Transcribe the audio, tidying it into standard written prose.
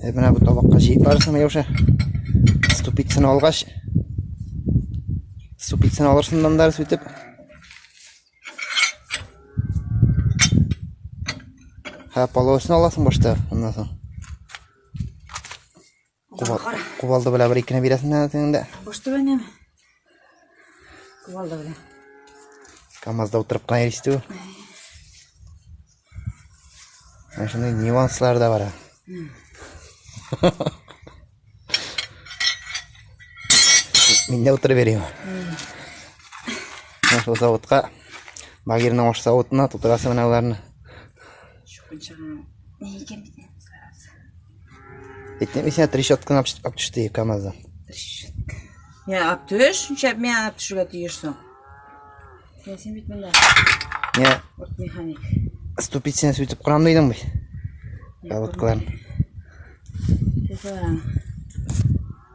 Менә бу табакка җыеп барырсың, Миләүшә. Ступицаны алгач, ступицаны алырсың да сүтеп. Һә, полосны аласың башта, аннан соң. Кувалда белән бер икене бирәсең дә синең дә. Баш түбәнеме? Кувалда белән. КамАЗда утырып кына йөрисез түгел. Менә шундый нюанслар да бар. Мин дә утырып йөрим. Менә шул заводка, Багирның аш савытына тутырасы менә аларны. Чукынчыгы ни икән бит инде, зараза. Әйтәм, исә трещотканы алып төште КамАЗдан. Трещотка. Я, алып төш, ничә мин алып төшергә тиеш соң? Я, син бит монда. Я, От механик. Ступицаны сүтеп курам дидең бит. Колодкаларын. Сез алар.